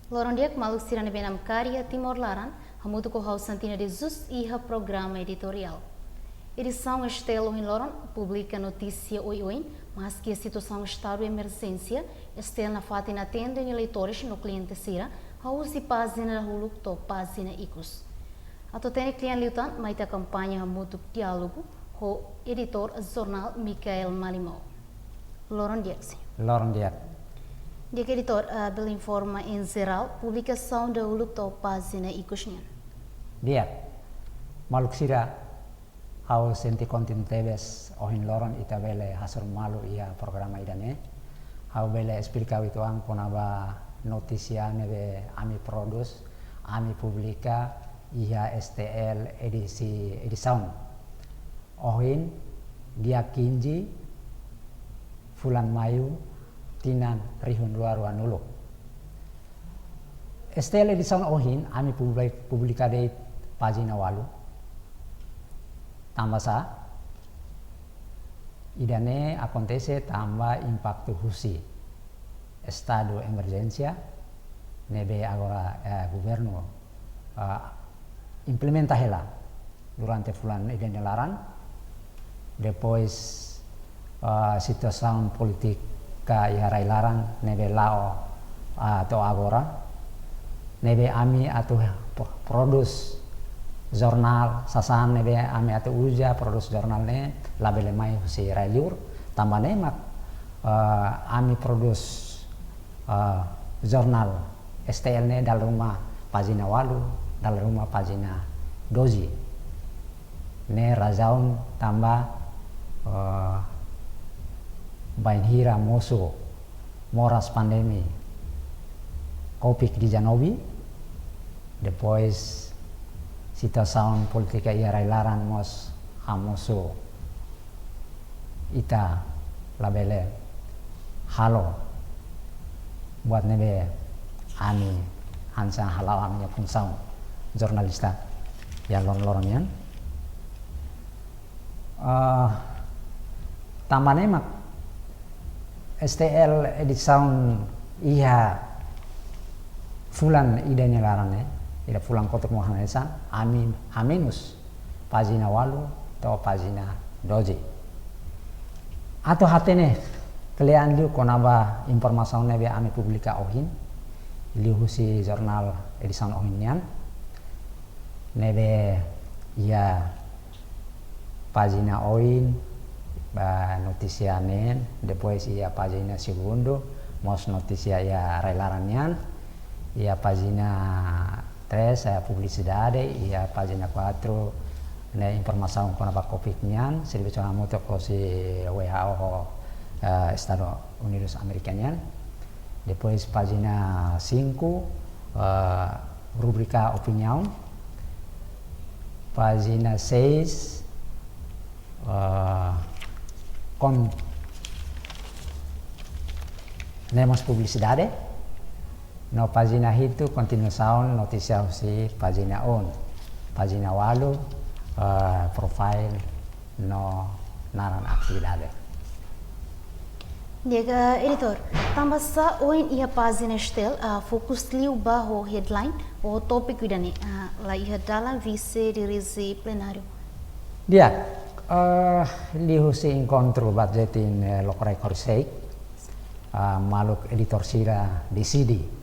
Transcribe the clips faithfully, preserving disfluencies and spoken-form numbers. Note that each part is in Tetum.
Loron di'ak maluk sira ne'ebé namkari iha Timor laran, hamutuk ho ha'u Santina de Jesus iha programa editoriál. Edisaun STL ohin loron publika notísia oioin, maski situasaun estadu emerjénsia, STL nafatin atende nia leitores no kliente sira, hahú husi pájina dahuluk to'o pájina ikus. Atu hatene kle'an liután, mai ita akompaña hamutuk diálogu ho editór jornál Michael Malimau. Loron di'ak, señór. Loron di'ak. Di'ak, editór, ah, bele informa em geral publikasaun dahuluk to'o pájina ikus nian. Di'ak. Maluk sira, ha'u sente kontente tebes ohin loron ita bele hasoru malu iha programa ida-ne'e. Ha'u bele esplika uitoan kona-ba notísia ne'ebé ami prodús, ami publika iha STL edisi, edisaun ohin, dia quinze fulan Maiu, tinan rihun rua ruanulu. STL edisaun ohin, ami publi-, publika de'it pájina ualu. Tanba sá, ida-ne'e akontese tanba impaktu husi estadu emerjénsia ne'ebé agora, eh, governu, eh, implementa hela durante fulan ida-ne'e nia laran. Depois, eh, situasaun polítika iha rai-laran ne'ebé la'o, ah, to'o agora. Ne'ebé ami atu pro-, prodús jornál, sasán ne'ebé ami atu uza prodús jornál ne'e labele mai husi rai-liur. Tanba ne'e mak, eh, ami prodús, eh, jornál STL ne'e dala ruma pájina ualu, dala ruma pájina doze. Ne'e razaun tanba, eh, bainhira mosu moras pandemi covid dezanove, depois situasaun polítika iha rai-laran mós hamosu ita labele halo buat ne'ebé ami hanesan hala'o ami-nia funsaun jornalista iha loron-loron nian. Eh, tanba ne'e mak STL edisaun iha fulan ida-ne'e nia laran ne'e, ida fulan kotuk mak hanesan, ami hamenus pájina ualu to'o pájina doze. Atu hatene kle'an liu kona-ba informasaun ne'ebé ami publika ohin, liuhusi jornál edisaun ohin nian, ne'ebé iha pájina oin, ba notísia neen, depois iha pájina segundu, mós notísia iha rai-laran nian, iha pájina três, eh, publisidade, iha pájina quatro, ne'e informasaun kona-ba covid nian, servisu hamutuk husi W H O ho, eh, Estadu Unidus Amérika nian. Depois pájina cinco, eh, rubrika opiniaun. Pájina seis, eh, kon-, ne'e mós publisidade. No pájina hitu kontinuasaun notísia husi pájina oin. Pájina ualu, eh, profile no naran atividade. Di'ak, editór, tanba sá ohin iha pájina STL, ah, fokus liu ba ho headline ou tópiku ida-ne'e, ah, la iha dalan vise dirije plenáriu? Di'ak, eh, liuhusi enkontru Batjetin, eh, lokraik horisehik, ah, maluk editór sira deside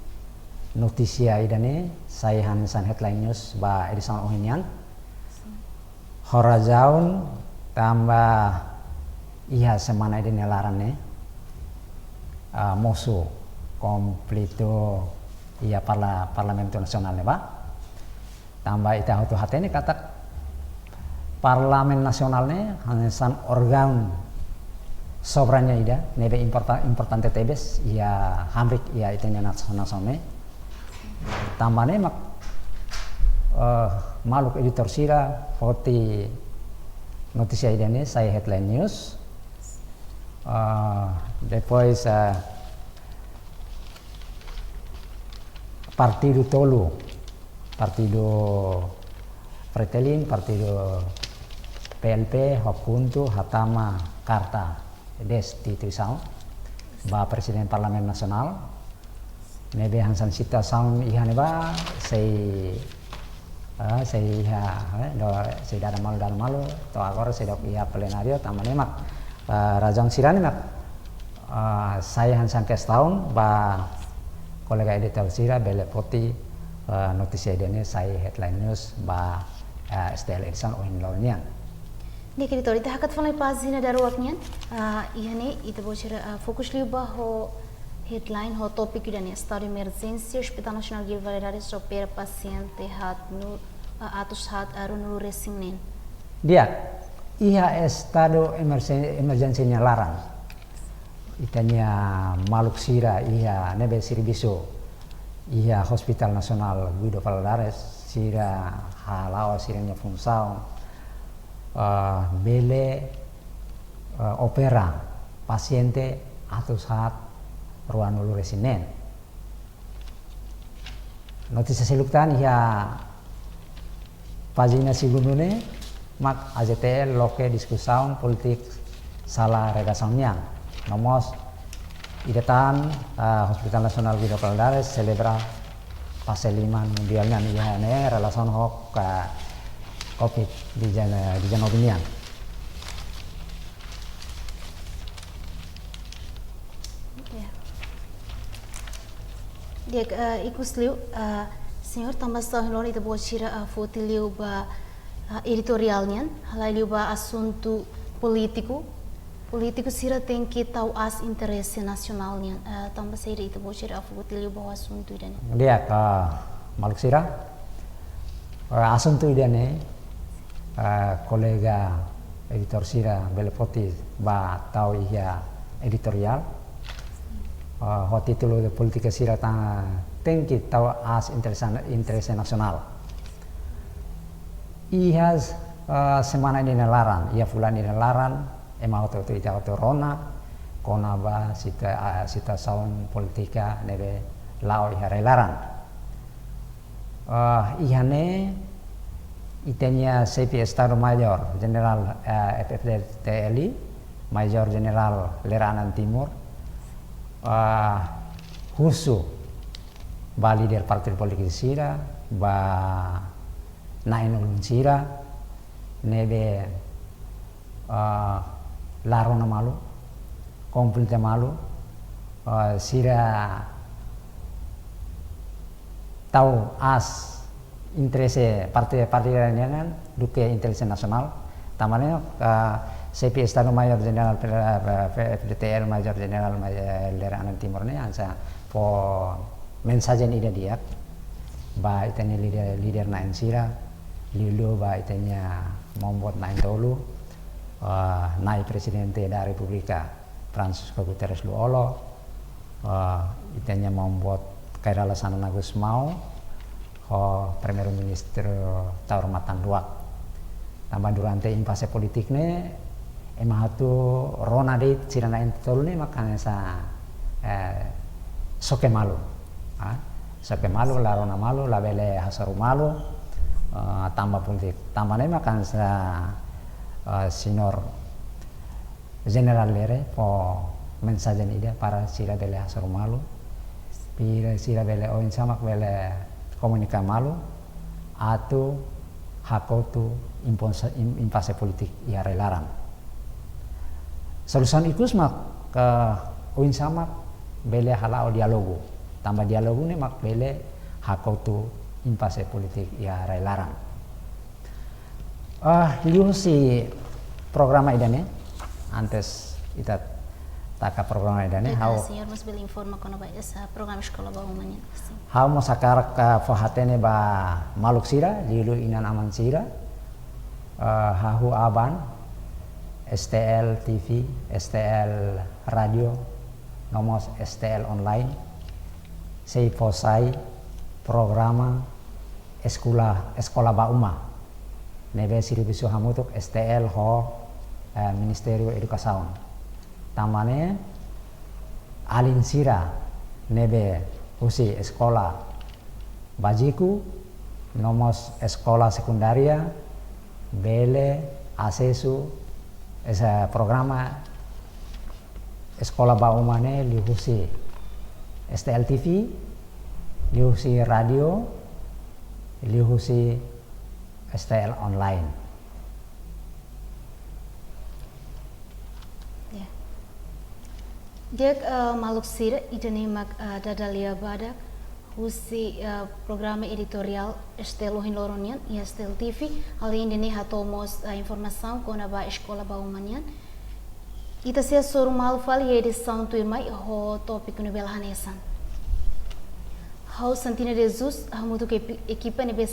notísia ida-ne'e sai hanesan headline news ba edisaun ohin nian. Ho razaun tanba iha semana ida-ne'e nia laran ne'e, ah, mosu konflitu iha parla-, Parlamentu Nasionál ne'ebá. Tanba ita hotu hatene katak Parlamentu Nasionál ne'e hanesan órgaun soberania ida ne'ebé importa-, importante tebes iha hamriik iha ita-nia nas-, nasaun ne'e. Tanba ne'e mak, eh, maluk editór sira foti notísia ida-ne'e sai headline news. Eh, depois, eh, partidu tolu, Partidu Fretilin, Partidu P L P, ho KHUNTO, hatama karta destituisaun ba Prezidente Parlamentu Nasionál. Ne'ebé hanesan situasaun iha ne'ebá sei, ah, sei iha, eh, do, sei dada malu, dada malu, to'o agora seidauk iha plenáriu, tanba ne'e mak, ah, razaun sira-ne'e mak, ah, sai hanesan kestaun ba kolega editór sira bele foti, ah, notísia ida-ne'e sai headline news ba, ah, S T L edisaun ohin loron nian. Di'ak editór, ita hakat fali pájina daruak nian, ah, iha ne'e ita-boot sira, ah, fokus liu ba ho headline ho tópiku ida-ne'e, Estadu Emerjénsia, Hospital Nasionál Guido Valadares opera pasiente haat nu, ah, atus haat, ah, ruanulu resin neen. Di'ak, iha estadu emerjén-, emerjénsia nia laran, ita-nia maluk sira iha ne'ebé servisu iha Hospital Nasionál Guido Valadares, sira hala'o sira-nia funsaun, eh, bele, eh, opera pasiente atus haat ruanulu resin neen. Notísia seluk tan iha pájina segundu ne'e mak A Z T L loke diskusaun polítika sala redasaun nian. No mós ida tan, ah, Hospital Nasionál Guido Valadares selebra fase lima mundiál nian iha ne'e relasaun ho ka covid dezanove nian. Ya. Di'ak, eh, ikus liu, eh, señór, tanba sá ohin loron ita-boot sira, eh, foti liu ba, eh, editoriál nian, halai liu ba asuntu polítiku. Polítiku sira tenke tau aas interese nasionál nian, eh, tanba saida ita-boot sira foti liu ba asuntu ida-ne'e? Di'ak, eh, maluk sira, eh, asuntu ida-ne'e, eh, kolega editór sira bele foti ba tau iha editoriál. Eh, ho títulu de polítika sira ta-, tenke tau aas interese, interese nasionál. Iha, eh, semana ida-ne'e nia laran, iha fulan ida-ne'e nia laran, ema hotu-hotu ita hotu rona kona-ba sita-, eh, situasaun polítika ne'ebé la'o iha rai-laran. Eh, iha ne'e ita-nia Xefe Estadu Mayor Jenerál, eh, F F D T L, Mayor Jenerál Lere Anan Timur, eh, husu ba líder partidu polítiku sira, ba na'in-ulun sira ne'ebé, eh, la rona malu, konfronta malu, eh, sira tau aas interese parte, parte nian duké interese nasionál. Tanba ne'e, eh, Xefe Estadu Mayor Jenerál, eh, F F D T L Mayor Jenerál, eh, Lere Anan Timur ne'e hanesan fó mensajen ida di'ak ba ita-nia líder, líder na'in sira, liuliu ba ita-nia maun-boot na'in-tolu, eh, Na'i Prezidente da Repúblika Francisco Guterres Lú-Olo, eh, ita-nia maun-boot Kay Rala Xanana Gusmão, ho Primeiru-Ministru Taur Matan Ruak. Tanba durante impase polítika ne'e, ema hotu rona de'it sira na'in-tolu ne'e mak hanesan, eh, xoke malu. Ah, xoke malu, la rona malu, labele hasoru malu, eh, tanba polítika. Tanba ne'e mak hanesan, eh, señór Jenerál Lere fó mensajen ida para sira bele hasoru malu, para sira bele oinsá mak bele komunika malu, atu hakotu imponsa-, im-, impase polítika iha rai-laran. Solusaun ikus mak, eh, oinsá mak bele hala'o diálogu. Tanba diálogu ne'e mak bele hakotu impase polítika iha rai-laran. Ah, liuhusi programa ida-ne'e, antes ita taka programa ida-ne'e, di'ak, ha'u, señór mós bele informa kona-ba, eh, programa Eskola ba Uma nian. Sin. Ha'u mós hakarak, ah, fó-hatene ba maluk sira, liuliu inan-aman sira, ah, hahú aban, S T L T V, S T L Radio, no mós S T L Online, sei fó sai programa Eskola, Eskola ba Uma, ne'ebé servisu hamutuk S T L ho, eh, Ministériu Edukasaun. Tanba ne'e alin sira ne'ebé husi eskola báziku, no mós eskola sekundária, bele asesu esse programa Eskola ba Uma ne'e liuhusi S T L T V, liuhusi rádiu, liuhusi S T L online. Ya. Di'ak, eh, maluk sira, ida-ne'e mak, eh, dada lia badak husi, eh, programa editoriál S T L ohin loron nian iha S T L T V. Alende ne'e hato'o mós, eh, informasaun kona-ba eskola ba uma nian. Ita sei hasoru malu fali iha edisaun tuirmai ho tópiku ne'ebé la hanesan. Ha'u Santina de Jesus, hamutuk ho epi-, ekipa ne'ebé